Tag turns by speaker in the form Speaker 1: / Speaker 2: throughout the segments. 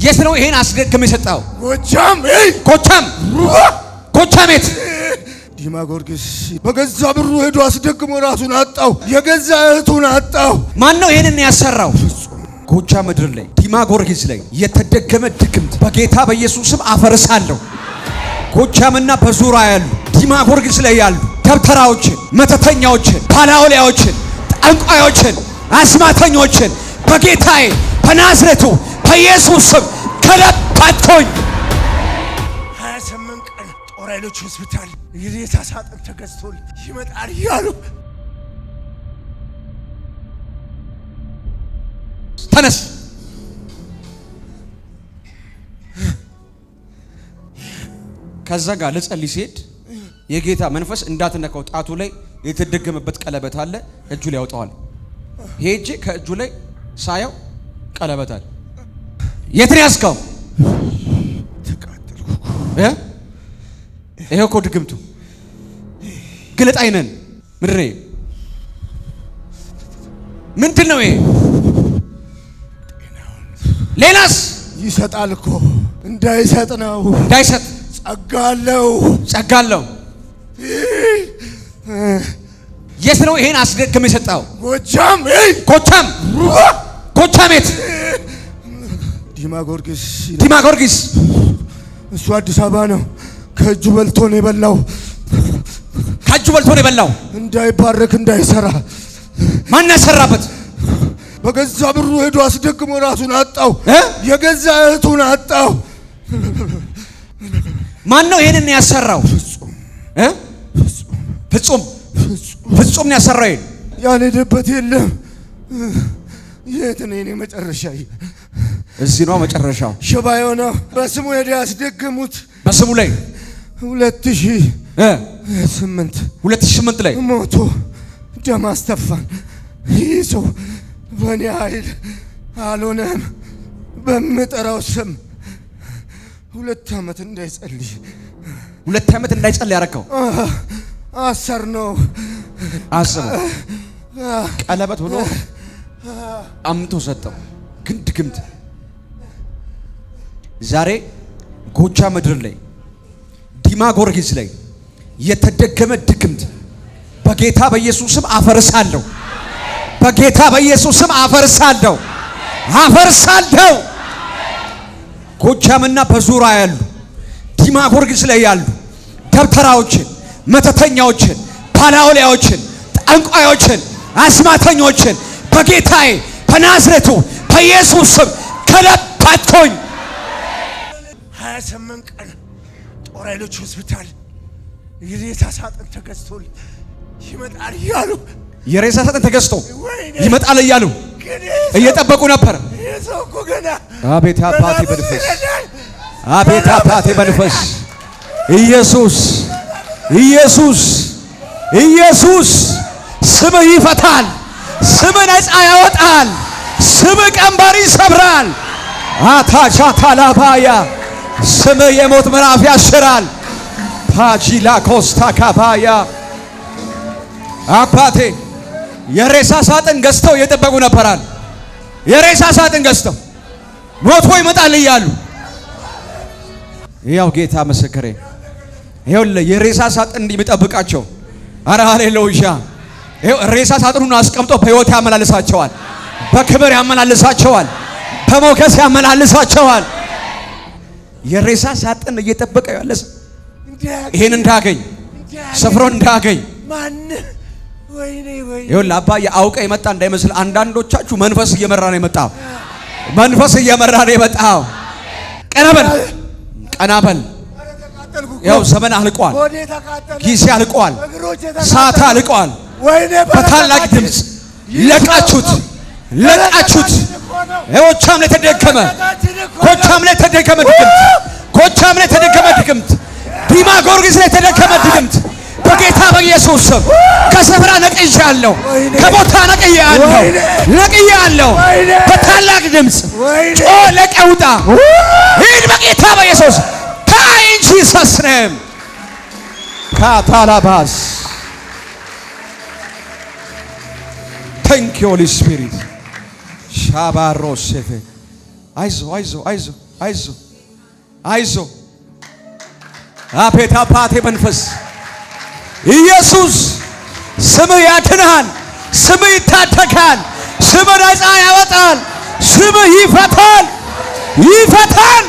Speaker 1: የት ነው ይሄን አስደግም የሰጠው?
Speaker 2: ጎጃም።
Speaker 1: ጎጃም። ጎጃም የት?
Speaker 2: ዲማ ጊዮርጊስ። በገዛ ብሩ ሄዶ አስደግሞ ራሱን አጣው። የገዛ እህቱን አጣው።
Speaker 1: ማን ነው ይሄንን ያሰራው? ጎጃም ምድር ላይ፣ ዲማ ጊዮርጊስ ላይ የተደገመ ድግምት በጌታ በኢየሱስ ስም አፈርሳለሁ። ጎጃምና በዙሪያ ያሉ፣ ዲማ ጊዮርጊስ ላይ ያሉ ደብተራዎችን፣ መተተኛዎችን፣ ባላውሊያዎችን፣ ጠንቋዮችን፣ አስማተኞችን በጌታዬ በናዝሬቱ በኢየሱስ ስም ገለባትኩኝ።
Speaker 2: 28 ቀን ጦር ኃይሎች ሆስፒታል የሬሳ ሳጥን ተገዝቶ ይመጣል እያሉ።
Speaker 1: ተነስ። ከዛ ጋር ልጸልይ ሲሄድ የጌታ መንፈስ እንዳትነካው፣ ጣቱ ላይ የተደገመበት ቀለበት አለ፣ እጁ ላይ ያወጣዋል። ሄጄ ከእጁ ላይ ሳየው ቀለበት አለ። የት ነው ያዝከው?
Speaker 2: ተቃጠልኩ።
Speaker 1: እ? ይሄው እኮ ድግምቱ። ግለጥ አይነን። ምንድን ነው ይሄ? ምንድን ነው ይሄ? ሌላስ?
Speaker 2: ይሰጣል እኮ፣ እንዳይሰጥ ነው።
Speaker 1: እንዳይሰጥ።
Speaker 2: ጸጋ አለው።
Speaker 1: ጸጋ አለው። የት ነው ይሄን አስደግም የሰጠው?
Speaker 2: ጎጃም።
Speaker 1: ጎጃም። ጎጃም የት?
Speaker 2: ዲማ ጊዮርጊስ።
Speaker 1: ዲማ ጊዮርጊስ።
Speaker 2: እሱ አዲስ አበባ ነው። ከእጁ በልቶ ነው የበላው።
Speaker 1: ከእጁ በልቶ ነው የበላው።
Speaker 2: እንዳይባረክ፣ እንዳይሰራ።
Speaker 1: ማን ያሰራበት?
Speaker 2: በገዛ ብሩ ሄዶ አስደግሞ ራሱን አጣው።
Speaker 1: እ?
Speaker 2: የገዛ እህቱን አጣው።
Speaker 1: ማን ነው ይሄንን ያሰራው? እ? ፍጹም፣ ፍጹም ነው ያሰራው ይሄን።
Speaker 2: ያልሄደበት የለም። የት ነው የኔ መጨረሻ?
Speaker 1: እዚህ ነው መጨረሻው።
Speaker 2: ሽባ የሆነው በስሙ ሄደ ያስደገሙት።
Speaker 1: በስሙ ላይ።
Speaker 2: 2008።
Speaker 1: እ 2008 ላይ።
Speaker 2: ሞቶ ደም አስተፋን። ይህ ሰው በእኔ ኃይል አልሆነም። በምጠራው ስም 2 ዓመት እንዳይጸልይ።
Speaker 1: 2 ዓመት እንዳይጸልይ ያረከው።
Speaker 2: አሰር ነው።
Speaker 1: አስበው፣ ቀለበት ብሎ አምቶ ሰጠው። ግን ድግምት። ዛሬ ጎጃም ምድር ላይ፣ ዲማ ጊዮርጊስ ላይ የተደገመ ድግምት በጌታ በኢየሱስ ስም አፈርሳለሁ። በጌታ በኢየሱስ ስም አፈርሳለሁ፣ አፈርሳለሁ። ጎጃምና በዙሪያ ያሉ፣ ዲማ ጊዮርጊስ ላይ ያሉ ደብተራዎችን፣ መተተኛዎችን፣ ባላውሊያዎችን፣ ጠንቋዮችን፣ አስማተኞችን በጌታዬ በናዝሬቱ በኢየሱስ ስም ገለባትኩኝ።
Speaker 2: 28 ቀን ጦር ኃይሎች ሆስፒታል የሬሳ ሳጥን ተገዝቶ ይመጣል እያሉ።
Speaker 1: የሬሳ ሳጥን ተገዝቶ
Speaker 2: ወይኔ!
Speaker 1: ይመጣል እያሉ
Speaker 2: ግን ይህ ሰው-
Speaker 1: እየጠበቁ ነበር።
Speaker 2: ይህ ሰው እኮ ገና
Speaker 1: አቤት አባቴ
Speaker 2: ገና ብዙ
Speaker 1: መንፈስ!
Speaker 2: ይረዳል።
Speaker 1: አቤት አባቴ መንፈስ! ኢየሱስ፣ ኢየሱስ፣ ኢየሱስ! ስምህ ይፈታል። ስምህ ነፃ ያወጣል። ስምህ ቀንበር ይሰብራል። አታቻታላባያ፣ ስምህ የሞት ምዕራፍ ያሽራል። ፓጂላ ኮስታ ካባያ። አባቴ፣ የሬሳ ሳጥን ገዝተው እየጠበቁ ነበራል። የሬሳ ሳጥን ገዝተው ሞቶ ይመጣል እያሉ። ያው ጌታ ምስክሬ፣ ይኸውልህ የሬሳ ሳጥን የሚጠብቃቸው፣ አረ ሃሌሉያ! ይኸው ሬሳ ሳጥኑን አስቀምጦ በሕይወት ያመላልሳቸዋል፣ በክብር ያመላልሳቸዋል፣ በሞገስ ያመላልሳቸዋል። የሬሳ ሳጥን እየጠበቀ ያለ ሰው ይሄን እንዳገኝ፣ ሰፍሮ እንዳገኝ።
Speaker 2: ማን? ወይኔ ወይኔ!
Speaker 1: ይኸውልህ አባዬ፣ አውቀ የመጣ እንዳይመስል። አንዳንዶቻችሁ መንፈስ እየመራ ነው የመጣው። መንፈስ እየመራ ነው የመጣው። ቀና በል፣ ቀና በል።
Speaker 2: ኧረ ተቃጠልኩ እኮ።
Speaker 1: ያው ዘመን አልቋል።
Speaker 2: ሆዴ ተቃጠለ።
Speaker 1: ጊዜ አልቋል።
Speaker 2: እግሮቼ
Speaker 1: ሰዓት
Speaker 2: ተቃጠሉ።
Speaker 1: አልቋል።
Speaker 2: ወይኔ!
Speaker 1: በታላቅ
Speaker 2: በረከታችን!
Speaker 1: ድምፅ ለቃችሁት፣ ለቃችሁት። ጎጃም ላይ ተደገመ፣
Speaker 2: በረከታችን እኮ ነው።
Speaker 1: ጎጃም ላይ ተደገመ ድግምት፣ ጎጃም ላይ ተደገመ ድግምት፣ ዲማ ጊዮርጊስ ላይ ተደገመ ድግምት። በጌታ በኢየሱስ ስም ከስፍራ ነቅያለሁ፣ ከቦታ ነቅያለሁ፣ ነቅያለሁ። በታላቅ ድምፅ
Speaker 2: ወይኔ!
Speaker 1: ጮ ለቀህ ውጣ፣ ሂድ በጌታ በኢየሱስ። In Jesus name። ካታላባስ። Thank you, Holy Spirit። ሻባሮ ሴፌ። አይዞ፣ አይዞ፣ አይዞ። አይዞ አይዞ። አቤት አባቴ መንፈስ ኢየሱስ ስምህ ያድንሃል። ስምህ ይታደጋል። ስምህ ነፃ ያወጣል። ስምህ ይፈታል ይፈታል።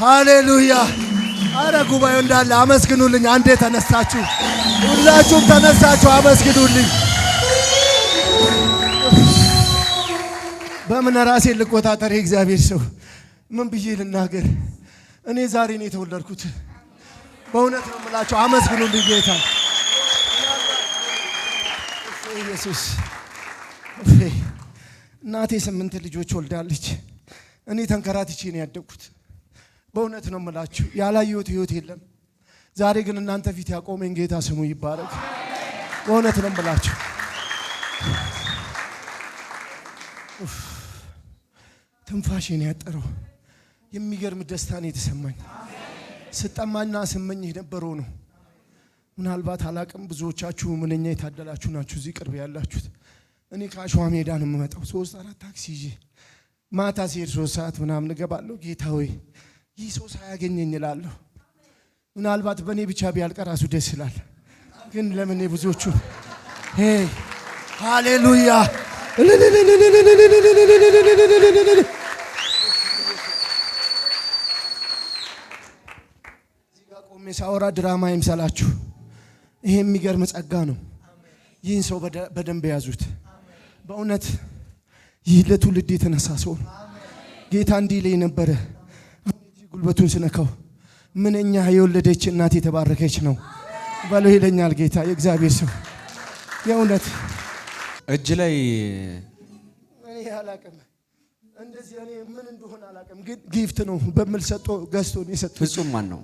Speaker 2: ሃሌሉያ! አረ ጉባኤው እንዳለ አመስግኑልኝ። አንዴ ተነሳችሁ፣ ሁላችሁም ተነሳችሁ አመስግኑልኝ። በምን ራሴን ልቆጣጠር? የእግዚአብሔር ሰው ምን ብዬ ልናገር? እኔ ዛሬ ነው የተወለድኩት። በእውነት ነው የምላቸው። አመስግኑልኝ ጌታ ኢየሱስ። እናቴ 8 ልጆች ወልዳለች። እኔ ተንከራትቼ ነው ያደግኩት። በእውነት ነው የምላችሁ ያላየሁት ህይወት የለም። ዛሬ ግን እናንተ ፊት ያቆመኝ ጌታ ስሙ ይባረክ። በእውነት ነው የምላችሁ ትንፋሼን ያጠረው የሚገርም ደስታ ነው የተሰማኝ። ስጠማና ስመኝ የነበረው ነው። ምናልባት አላቅም፣ ብዙዎቻችሁ ምንኛ የታደላችሁ ናችሁ እዚህ ቅርብ ያላችሁት። እኔ ከአሸዋ ሜዳ ነው የምመጣው፣ 3-4 ታክሲ ይዤ ማታ ሲሄድ 3 ሰዓት ምናምን እገባለሁ። ጌታ ሆይ ይህ ሰው ሳያገኘኝ እላለሁ። ምናልባት በእኔ ብቻ ቢያልቅ ራሱ ደስ ይላል፣ ግን ለምን ብዙዎቹ hey ሃሌሉያ። እዚህ ጋር ቆሜ ሳወራ ድራማ ይምሰላችሁ። ይሄ የሚገርም ጸጋ ነው። ይህን ሰው በደንብ ያዙት። በእውነት ይህ ለትውልድ የተነሳ ሰው ነው። ጌታ እንዲህ ይለኝ ነበረ፣ ጉልበቱን ስነካው ምንኛ የወለደች እናት የተባረከች ነው በለው ይለኛል ጌታ። የእግዚአብሔር ሰው የእውነት
Speaker 1: እጅ ላይ
Speaker 2: እኔ አላቅም፣ እንደዚህ እኔ ምን እንደሆነ አላቅም፣ ግን gift ነው በሚል ሰጥቶ ገዝቶ ነው የሰጠው።
Speaker 1: ፍጹም ማን ነው?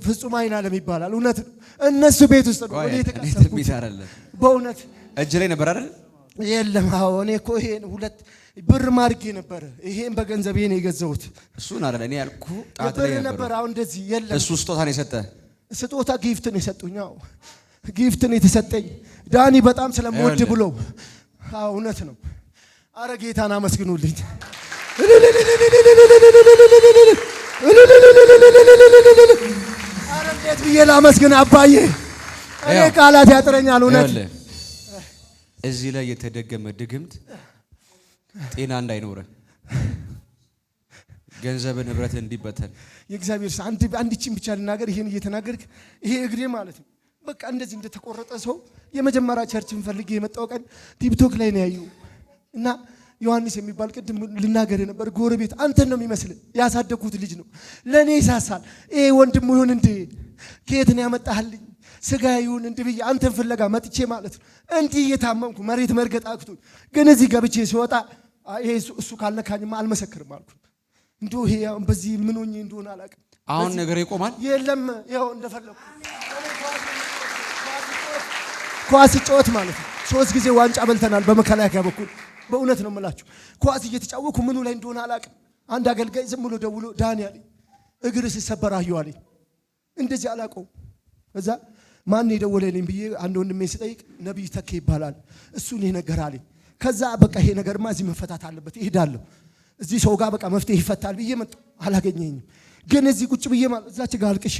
Speaker 2: ፍጹም አይን አለም ይባላል። እውነት እነሱ ቤት ውስጥ ነው እኔ የተቀሰብኩት። በእውነት
Speaker 1: እጅ ላይ ነበር አይደል?
Speaker 2: የለም። አዎ እኔ እኮ ይሄን 2 ብር ማርጌ ነበር። ይሄን በገንዘብ ይሄን የገዛሁት
Speaker 1: እሱን አይደል እኔ ያልኩህ፣ ጣት ላይ
Speaker 2: ነበር። አሁን እንደዚህ የለም።
Speaker 1: እሱ ስጦታ ነው የሰጠህ።
Speaker 2: ስጦታ gift ነው የሰጡኝ። አዎ gift ነው የተሰጠኝ። ዳኒ በጣም ስለምወድ ብሎ። አዎ እውነት ነው። አረ ጌታን አመስግኑልኝ። አረ እንዴት ብዬ ላመስግን አባዬ? እኔ ቃላት ያጥረኛል። እውነት
Speaker 1: እዚህ ላይ የተደገመ ድግምት ጤና እንዳይኖረ ገንዘብ ንብረት እንዲበተን
Speaker 2: የእግዚአብሔር ሰው አንድችን ብቻ ልናገር። ይሄን እየተናገርክ ይሄ እግሬ ማለት ነው በቃ እንደዚህ እንደተቆረጠ ሰው የመጀመሪያ church ን ፈልጌ የመጣው ቀን ቲክቶክ ላይ ነው ያየው እና ዮሐንስ የሚባል ቅድም ልናገር የነበር ጎረቤት አንተን ነው የሚመስል ያሳደግኩት ልጅ ነው። ለእኔ ይሳሳል። ይሄ ወንድሙ ይሁን እንዴ ከየት ነው ያመጣህልኝ ስጋ ይሁን እንዴ ብዬ አንተን ፍለጋ መጥቼ ማለት ነው እንዲህ እየታመምኩ መሬት መርገጥ አቅቶኝ፣ ግን እዚህ ገብቼ ሲወጣ ይሄ እሱ ካልነካኝማ አልመሰክርም አልኩት። እንደው ይሄ በዚህ ምን ሆኜ እንደሆነ አላውቅም።
Speaker 1: አሁን ነገር ይቆማል።
Speaker 2: የለም ይኸው እንደፈለኩ ኳስ ጨዋታ ማለት ነው። 3 ጊዜ ዋንጫ በልተናል በመከላከያ በኩል። በእውነት ነው የምላችሁ። ኳስ እየተጫወኩ ምኑ ላይ እንደሆነ አላውቅም። አንድ አገልጋይ ዝም ብሎ ደውሎ ዳኒ አለኝ፣ እግር ሲሰበር አየሁ አለኝ። እንደዚህ አላውቀውም። ከዛ ማን የደወለልኝ ብዬ አንድ ወንድሜ ስጠይቅ ነብይ ተኬ ይባላል እሱ ነው ነገር አለኝ። ከዛ በቃ ይሄ ነገርማ እዚህ መፈታት አለበት እሄዳለሁ፣ እዚህ ሰው ጋር በቃ መፍትሄ ይፈታል ብዬ መጣሁ። አላገኘኝም። ግን እዚህ ቁጭ ብዬ ማለት እዛች ጋር አልቅሼ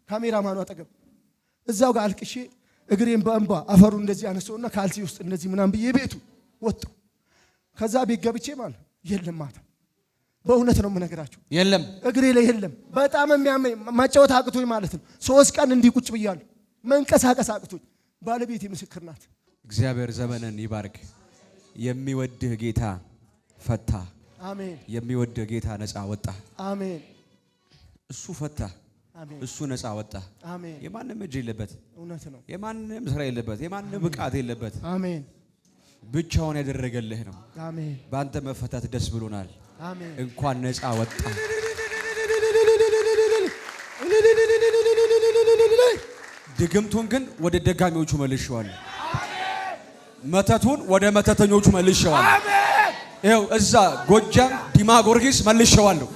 Speaker 2: ካሜራማኑ አጠገብ እዛው ጋር አልቅሼ እግሬን በእንባ አፈሩ እንደዚህ አነሳውና ካልሲ ውስጥ እንደዚህ ምናምን ብዬ ቤቱ ወጣሁ። ከዛ ቤት ገብቼ ማለት የለም ማታ በእውነት ነው የምነግራችሁ
Speaker 1: የለም
Speaker 2: እግሬ ላይ የለም። በጣም የሚያመኝ መጫወት አቅቶኝ ማለት ነው። 3 ቀን እንዲህ ቁጭ ብያለሁ። መንቀሳቀስ አቅቶኝ። ባለቤቴ ምስክር ናት።
Speaker 1: እግዚአብሔር ዘመንን ይባርክ። የሚወድህ ጌታ ፈታ።
Speaker 2: አሜን።
Speaker 1: የሚወድህ ጌታ ነፃ ወጣ።
Speaker 2: አሜን።
Speaker 1: እሱ ፈታ፣
Speaker 2: አሜን።
Speaker 1: እሱ ነፃ ወጣ።
Speaker 2: አሜን።
Speaker 1: የማንም እጅ የለበት፣
Speaker 2: እውነት ነው።
Speaker 1: የማንም ስራ የለበት፣ የማንም ብቃት የለበት።
Speaker 2: አሜን።
Speaker 1: ብቻውን ያደረገልህ ነው።
Speaker 2: አሜን።
Speaker 1: በአንተ መፈታት ደስ ብሎናል።
Speaker 2: አሜን።
Speaker 1: እንኳን ነፃ ወጣ። ድግምቱን ግን ወደ ደጋሚዎቹ መልሼዋለሁ። መተቱን ወደ መተተኞቹ መልሼዋለሁ። ይኸው እዛ ጎጃም ዲማ ጊዮርጊስ መልሼዋለሁ፣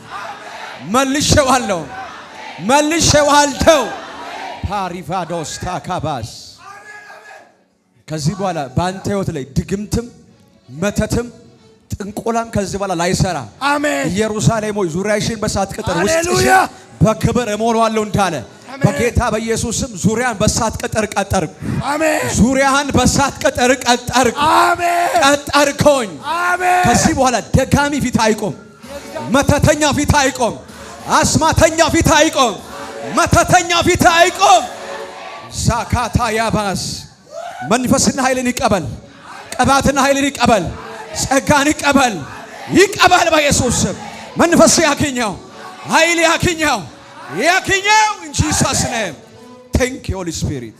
Speaker 1: መልሼዋለሁ፣ መልሼዋለሁ። ፓሪቫዶስ ታካባስ። ከዚህ በኋላ በአንተ ህይወት ላይ ድግምትም መተትም ጥንቆላም ከዚህ በኋላ ላይሰራ።
Speaker 2: አሜን።
Speaker 1: ኢየሩሳሌም ሆይ፣ ዙሪያሽን በእሳት ቅጥር ውስጥሽን
Speaker 2: ሃሌሉያ።
Speaker 1: በክብር እሞላዋለሁ እንዳለ
Speaker 2: አሜን።
Speaker 1: በጌታ በኢየሱስ ስም ዙሪያን በእሳት ቅጥር ቀጠርኩ።
Speaker 2: አሜን።
Speaker 1: ዙሪያህን በእሳት ቅጥር ቀጠርኩ፣
Speaker 2: አሜን።
Speaker 1: ቀጠርኩኝ።
Speaker 2: አሜን።
Speaker 1: ከዚህ በኋላ ደጋሚ ፊት አይቆም፣ መተተኛ ፊት አይቆም፣ አስማተኛ ፊት አይቆም፣ መተተኛ ፊት አይቆም። ሳካታ ያባስ። መንፈስና ኃይልን ይቀበል፣ ቅባትና ኃይልን ይቀበል፣ ጸጋን ይቀበል፣ ይቀበል በኢየሱስ ስም። መንፈስ ያግኘው፣ ኃይል ያግኘው፣ ያግኘው። In Jesus name, thank you, Holy Spirit.